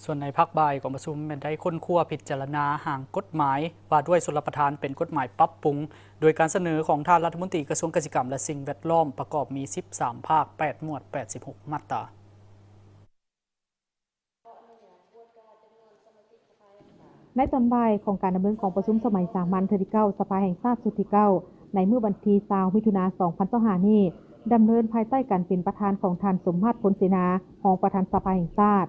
ສ່ວນໃນພາກບ່າຍກອງປະຊຸມແມ່ນໄດ້ຄົ້ນຄວ້າພິຈາລະນາຮ່າງກົດໝາຍວ່າດ້ວຍຊົນລະປະທານເປັນກົດໝາຍປັບປຸງ ໂດຍການສະເໜີຂອງທ່ານລັດຖະມົນຕີກະຊວງກະສິກຳ ແລະ ສິ່ງແວດລ້ອມ ປະກອບມີສິບສາມພາກ ແປດໝວດ ແປດສິບຫົກມາດຕາ. ໃນຕອນບ່າຍຂອງການດຳເນີນກອງປະຊຸມສະໄໝສາມັນເທື່ອທີເກົ້າ ສະພາແຫ່ງຊາດຊຸດທີເກົ້າ ໃນມື້ວັນທີຊາວ ມິຖຸນາ ສອງພັນຊາວຫ້ານີ້ ດຳເນີນພາຍໃຕ້ການເປັນປະທານຂອງທ່ານ ສົມມາດ ພົນເສນາ ຮອງປະທານສະພາແຫ່ງຊາດ.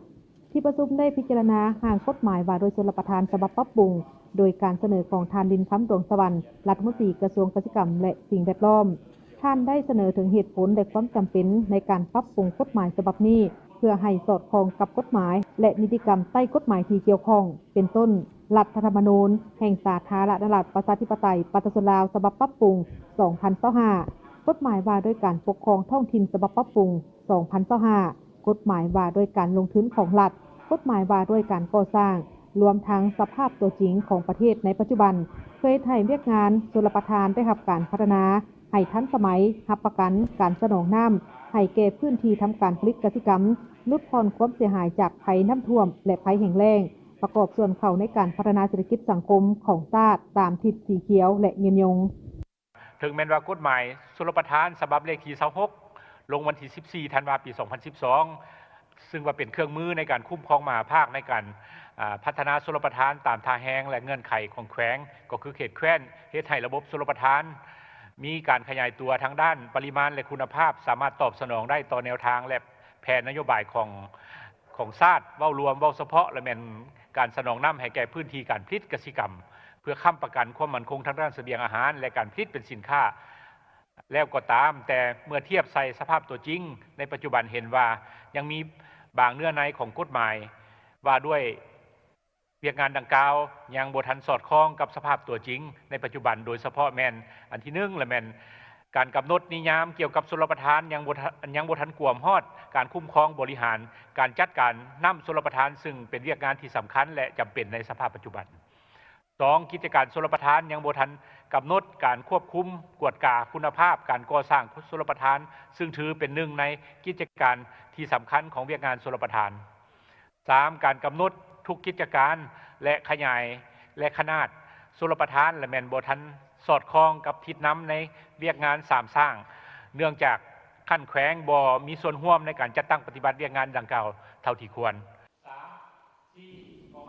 ທີ່ປະຊຸມໄດ້ພິຈາລະນາຮ່າງກົດໝາຍວ່າດ້ວຍຊົນລະປະທານສະບັບປັບປຸງ ໂດຍການສະເໜີຂອງທ່ານ ລິນຄຳ ດວງສະຫວັນ ລັດຖະມົນຕີກະຊວງກະສິກຳ ແລະ ສິ່ງແວດລ້ອມ. ທ່ານໄດ້ສະເໜີເຖິງເຫດຜົນ ແລະ ຄວາມຈຳເປັນໃນການປັບປຸງກົດໝາຍສະບັບນີ້ ເພື່ອໃຫ້ສອດຄ່ອງກັບກົດໝາຍ ແລະ ນິຕິກຳໃຕ້ກົດໝາຍທີ່ກ່ຽວຂ້ອງ ເປັນຕົ້ນ ລັດຖະທຳມະນູນແຫ່ງສາທາລະນະລັດ ປະຊາທິປະໄຕ ປະຊາຊົນລາວ ສະບັບປັບປຸງ ສອງພັນຊາວຫ້າ, ກົດໝາຍວ່າດ້ວຍການປົກຄອງທ້ອງຖິ່ນ ສະບັບປັບປຸງ ສອງພັນຊາວຫ້າ, ກົດໝາຍວ່າດ້ວຍການລົງທຶນຂອງລັດ, ກົດໝາຍວ່າດ້ວຍການກໍ່ສ້າງ, ລວມທັງສະພາບຕົວຈິງຂອງປະເທດໃນປັດຈຸບັນ ເພື່ອເຮັດໃຫ້ວຽກງານຊົນລະປະທານໄດ້ຮັບການພັດທະນາໃຫ້ທັນສະໄໝ, ຮັບປະກັນການສະໜອງນ້ຳໃຫ້ແກ່ພື້ນທີ່ທຳການຜະລິດກະສິກຳ, ຫຼຸດຜ່ອນຄວາມເສຍຫາຍຈາກໄພນ້ຳຖ້ວມ ແລະ ໄພແຫ້ງແລ້ງ, ປະກອບສ່ວນເຂົ້າໃນການພັດທະນາເສດຖະກິດສັງຄົມຂອງຊາດຕາມທິດສີຂຽວ ແລະ ຍືນຍົງ. ເຖິງແມ່ນວ່າກົດໝາຍຊົນລະປະທານສະບັບເລກທີຊາວຫົກ ລົງວັນທີສິບສີ່ ທັນວາ ປີສອງພັນສິບສອງ ຊຶ່ງວ່າເປັນເຄື່ອງມືໃນການຄຸ້ມຄອງມະຫາພາກໃນການ ອາ ພັດທະນາຊົນລະປະທານຕາມທ່າແຮງ ແລະ ເງື່ອນໄຂຂອງແຂວງ ກໍຄືເຂດແຄວ້ນ ເຮັດໃຫ້ລະບົບຊົນລະປະທານມີການຂະຫຍາຍຕົວທາງດ້ານປະລິມານ ແລະ ຄຸນນະພາບ ສາມາດຕອບສະໜອງໄດ້ຕໍ່ແນວທາງ ແລະ ແຜນນະໂຍບາຍຂອງ ຂອງຊາດເວົ້າລວມ, ເວົ້າສະເພາະ ແລະ ແມ່ນການສະໜອງນ້ຳໃຫ້ແກ່ພື້ນທີ່ການຜະລິດກະສິກຳ ເພື່ອຄ້ຳປະກັນຄວາມໝັ້ນຄົງທາງດ້ານສະບຽງອາຫານ ແລະ ການຜະລິດເປັນສິນຄ້າ. ແລ້ວກໍຕາມ, ແຕ່ເມື່ອທຽບໃສ່ສະພາບຕົວຈິງໃນປັດຈຸບັນ ເຫັນວ່າຍັງມີບາງເນື້ອໃນຂອງກົດໝາຍວ່າດ້ວຍວຽກງານດັ່ງກ່າວ ຍັງບໍ່ທັນສອດຄ່ອງກັບສະພາບຕົວຈິງໃນປັດຈຸບັນ, ໂດຍສະເພາະແມ່ນ ອັນທີໜຶ່ງ ລະແມ່ນການກຳນົດນິຍາມກ່ຽວກັບຊົນລະປະທານ ຍັງບໍ່ທັນ ຍັງບໍ່ທັນກວມຮອດການຄຸ້ມຄອງບໍລິຫານການຈັດການນ້ຳຊົນລະປະທານ, ຊຶ່ງເປັນວຽກງານທີ່ສຳຄັນ ແລະ ຈຳເປັນໃນສະພາບປັດຈຸບັນ. ສອງ, ກິດຈະການຊົນລະປະທານຍັງບໍ່ທັນກຳນົດການຄວບຄຸມ, ກວດກາຄຸນນະພາບການກໍ່ສ້າງຊົນລະປະທານ, ຊຶ່ງຖືເປັນໜຶ່ງໃນກິດຈະການທີ່ສຳຄັນຂອງວຽກງານຊົນລະປະທານ. ສາມ, ການກຳນົດທຸກກິດຈະການ ແລະ ຂະຫຍາຍ ແລະ ຂະໜາດຊົນລະປະທານ ລະແມ່ນບໍ່ທັນສອດຄ່ອງກັບທິດນຳໃນວຽກງານສາມສ້າງ, ເນື່ອງຈາກຂັ້ນແຂວງບໍ່ມີສ່ວນຮ່ວມໃນການຈັດຕັ້ງປະຕິບັດວຽກງານດັ່ງກ່າວເທົ່າທີ່ຄວນ.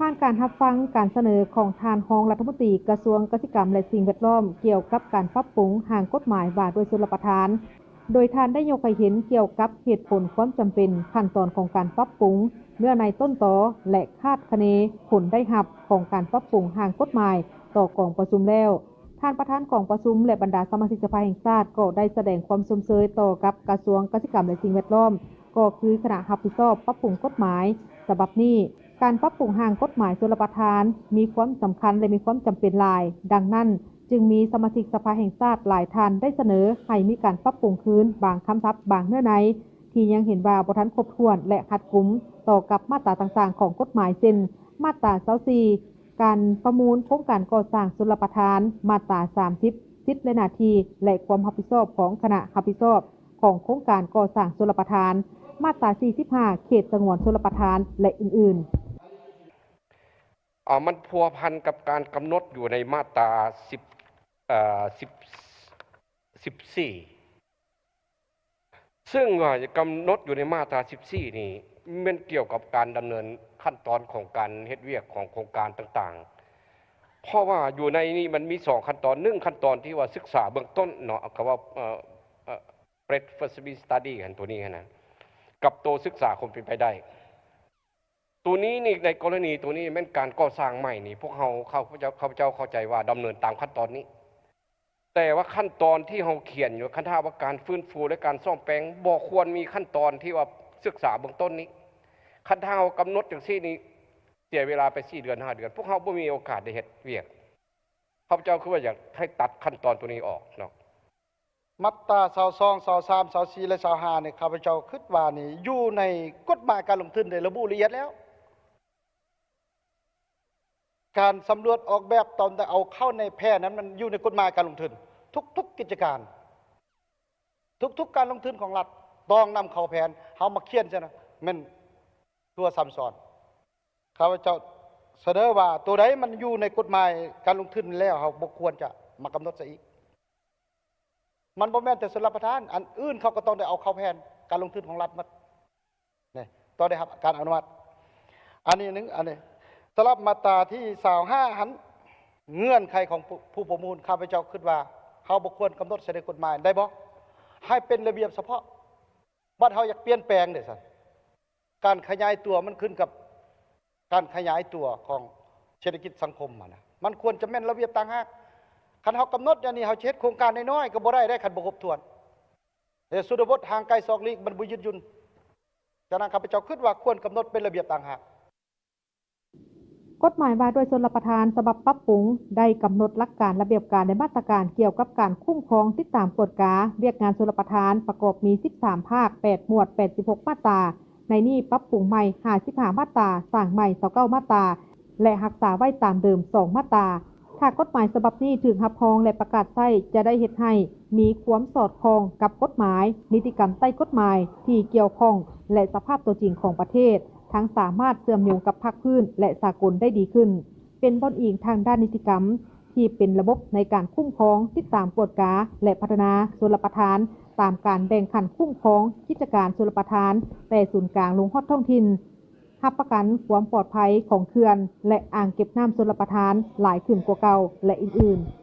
ຜ່ານການຮັບຟັງການສະເໜີຂອງທ່ານຮອງລັດຖະມົນຕີກະຊວງກະສິກຳ ແລະ ສິ່ງແວດລ້ອມ ກ່ຽວກັບການປັບປຸງຮ່າງກົດໝາຍວ່າດ້ວຍຊົນລະປະທານ, ໂດຍທ່ານໄດ້ຍົກໃຫ້ເຫັນກ່ຽວກັບເຫດຜົນຄວາມຈຳເປັນ, ຂັ້ນຕອນຂອງການປັບປຸງ, ເນື້ອໃນຕົ້ນຕໍ ແລະ ຄາດຄະເນຜົນໄດ້ຮັບຂອງການປັບປຸງຮ່າງກົດໝາຍຕໍ່ກອງປະຊຸມແລ້ວ. ທ່ານປະທານກອງປະຊຸມ ແລະ ບັນດາສະມາຊິກສະພາແຫ່ງຊາດ ກໍໄດ້ສະແດງຄວາມຊົມເຊີຍຕໍ່ກັບກະຊວງກະສິກຳ ແລະ ສິ່ງແວດລ້ອມ ກໍຄືຄະນະຮັບຜິດຊອບປັບປຸງກົດໝາຍສະບັບນີ້. ການປັບປຸງຮ່າງກົດໝາຍຊົນລະປະທານມີຄວາມສຳຄັນ ແລະ ມີຄວາມຈຳເປັນຫຼາຍ. ດັ່ງນັ້ນ, ຈຶ່ງມີສະມາຊິກສະພາແຫ່ງຊາດຫຼາຍທ່ານໄດ້ສະເໜີໃຫ້ມີການປັບປຸງຄືນບາງຄຳສັບ, ບາງເນື້ອໃນ ທີ່ຍັງເຫັນວ່າບໍ່ທັນຄົບຖ້ວນ ແລະ ຮັດກຸມຕໍ່ກັບມາດຕາຕ່າງໆຂອງກົດໝາຍ ເຊັ່ນ ມາດຕາຊາວສີ່ ການປະມູນໂຄງການກໍ່ສ້າງຊົນລະປະທານ, ມາດຕາສາມສິບ ສິດ ແລະ ໜ້າທີ່ ແລະ ຄວາມຮັບຜິດຊອບຂອງຄະນະຮັບຜິດຊອບຂອງໂຄງການກໍ່ສ້າງຊົນລະປະທານ, ມາດຕາສີ່ສິບຫ້າ ເຂດສະຫງວນຊົນລະປະທານ ແລະ ອື່ນໆ. ອາ ມັນພົວພັນກັບການກຳນົດຢູ່ໃນມາດຕາສິບ ເອີ ສິບ ສິບສີ່ ຊຶ່ງວ່າກຳນົດຢູ່ໃນມາດຕາສິບສີ່ນີ້ ແມ່ນກ່ຽວກັບການດຳເນີນຂັ້ນຕອນຂອງການເຮັດວຽກຂອງໂຄງການຕ່າງໆ ເພາະວ່າຢູ່ໃນນີ້ມັນມີສອງຂັ້ນຕອນ, ໜຶ່ງ ຂັ້ນຕອນທີ່ວ່າສຶກສາເບື້ອງຕົ້ນເນາະ ຄຳວ່າ ເອີ ເອີ pre-feasibility study ຫັ້ນ ໂຕນີ້ຫັ້ນນະ ກັບໂຕສຶກສາຄວາມເປັນໄປໄດ້. ໂຕນີ້ນີ້ ໃນກໍລະນີໂຕນີ້ແມ່ນການກໍ່ສ້າງໃໝ່ນີ້ ພວກເຮົາ ຂ້າພະເຈົ້າ ຂ້າພະເຈົ້າເຂົ້າໃຈວ່າດຳເນີນຕາມຂັ້ນຕອນນີ້. ແຕ່ວ່າຂັ້ນຕອນທີ່ເຮົາຂຽນຢູ່ ຄັນຖ້າວ່າການຟື້ນຟູ ແລະ ການສ້ອມແປງ ບໍ່ຄວນມີຂັ້ນຕອນທີ່ວ່າສຶກສາເບື້ອງຕົ້ນນີ້. ຄັນຖ້າເຮົາກຳນົດຈັ່ງຊີ້ນີ້ ເສຍເວລາໄປສີ່ເດືອນ ຫ້າເດືອນ ພວກເຮົາບໍ່ມີໂອກາດໄດ້ເຮັດວຽກ. ຂ້າພະເຈົ້າຄືວ່າຢາກໃຫ້ຕັດຂັ້ນຕອນໂຕນີ້ອອກເນາະ. ມາດຕາຊາວສອງ ຊາວສາມ ຊາວສີ່ ແລະ ຊາວຫ້ານີ້ ຂ້າພະເຈົ້າຄິດວ່ານີ້ ຢູ່ໃນກົດໝາຍການລົງທຶນໄດ້ລະບຸລະອຽດແລ້ວ. ການສຳຫຼວດອອກແບບຕອນແຕ່ເອົາເຂົ້າໃນແຜນນັ້ນ ມັນຢູ່ໃນກົດໝາຍການລົງທຶນ. ທຸກໆກິດຈະການ ທຸກໆການລົງທຶນຂອງລັດ ຕ້ອງນຳເຂົ້າແຜນ. ເຮົາມາຂຽນຊະນະ ແມ່ນຕົວຊ້ຳຊ້ອນ. ຂ້າພະເຈົ້າສະເໜີວ່າ ໂຕໃດມັນຢູ່ໃນກົດໝາຍການລົງທຶນແລ້ວ ເຮົາບໍ່ຄວນຈະມາກຳນົດໃສ່ອີກ. ມັນບໍ່ແມ່ນແຕ່ຊົນລະປະທານ, ອັນອື່ນເຂົາກໍຕ້ອງໄດ້ເອົາເຂົ້າແຜນການລົງທຶນຂອງລັດໝົດ. ນີ້ ຕ້ອງໄດ້ຮັບການອະນຸມັດ. ອັນນີ້ໜຶ່ງ, ອັນນີ້ ສຳລັບມາດຕາທີຊາວຫ້າຫັ້ນ ເງື່ອນໄຂຂອງຜູ້ ຜູ້ປະມູນ ຂ້າພະເຈົ້າຄິດວ່າ ເຮົາບໍ່ຄວນກຳນົດໃສ່ໃນກົດໝາຍ ໄດ້ບໍ່? ໃຫ້ເປັນລະບຽບສະເພາະ. ບັດເຮົາຢາກປ່ຽນແປງເດ້ຊັ້ນ ການຂະຫຍາຍຕົວມັນຂຶ້ນກັບການຂະຫຍາຍຕົວຂອງເສດຖະກິດສັງຄົມຫັ້ນນະ, ມັນຄວນຈະແມ່ນລະບຽບຕ່າງຫາກ. ຄັນເຮົາກຳນົດຢ່າງນີ້ ເຮົາຈະເຮັດໂຄງການນ້ອຍໆກໍບໍ່ໄດ້ເດ້ ຄັນບໍ່ຄົບຖ້ວນ. ແລະ ຊົນນະບົດຫ່າງໄກສອກຫຼີກມັນບໍ່ຍືດຫຍຸ່ນ. ສະນັ້ນ ຂ້າພະເຈົ້າຄິດວ່າຄວນກຳນົດເປັນລະບຽບຕ່າງຫາກ. ກົດໝາຍວ່າດ້ວຍຊົນລະປະທານ ສະບັບປັບປຸງ ໄດ້ກຳນົດຫຼັກການ, ລະບຽບການ ແລະ ມາດຕະການກ່ຽວກັບການຄຸ້ມຄອງ, ຕິດຕາມ, ກວດກາ ວຽກງານຊົນລະປະທານ ປະກອບມີສິບສາມພາກ, ແປດໝວດ, ແປດສິບຫົກມາດຕາ, ໃນນີ້ປັບປຸງໃໝ່ຫ້າສິບຫ້າມາດຕາ, ສ້າງໃໝ່ຊາວເກົ້າມາດຕາ ແລະ ຮັກສາໄວ້ຕາມເດີມສອງມາດຕາ. ຖ້າກົດໝາຍສະບັບນີ້ຖືກຮັບຮອງ ແລະ ປະກາດໃຊ້ ຈະໄດ້ເຮັດໃຫ້ມີຄວາມສອດຄ່ອງກັບກົດໝາຍ, ນິຕິກຳໃຕ້ກົດໝາຍທີ່ກ່ຽວຂ້ອງ ແລະ ສະພາບຕົວຈິງຂອງປະເທດ, ທັງສາມາດເຊື່ອມໂຍງກັບພາກພື້ນ ແລະ ສາກົນໄດ້ດີຂຶ້ນ, ເປັນບ່ອນອີງທາງດ້ານນິຕິກຳທີ່ເປັນລະບົບໃນການຄຸ້ມຄອງ, ຕິດຕາມ, ກວດກາ ແລະ ພັດທະນາຊົນລະປະທານ ຕາມການແບ່ງຂັ້ນຄຸ້ມຄອງກິດຈະການຊົນລະປະທານ ແຕ່ສູນກາງລົງຮອດທ້ອງຖິ່ນ. ຮັບປະກັນຄວາມປອດໄພຂອງເຂື່ອນ ແລະ ອ່າງເກັບນ້ຳຊົນລະປະທານຫຼາຍຂຶ້ນກວ່າເກົ່າ ແລະ ອື່ນໆ.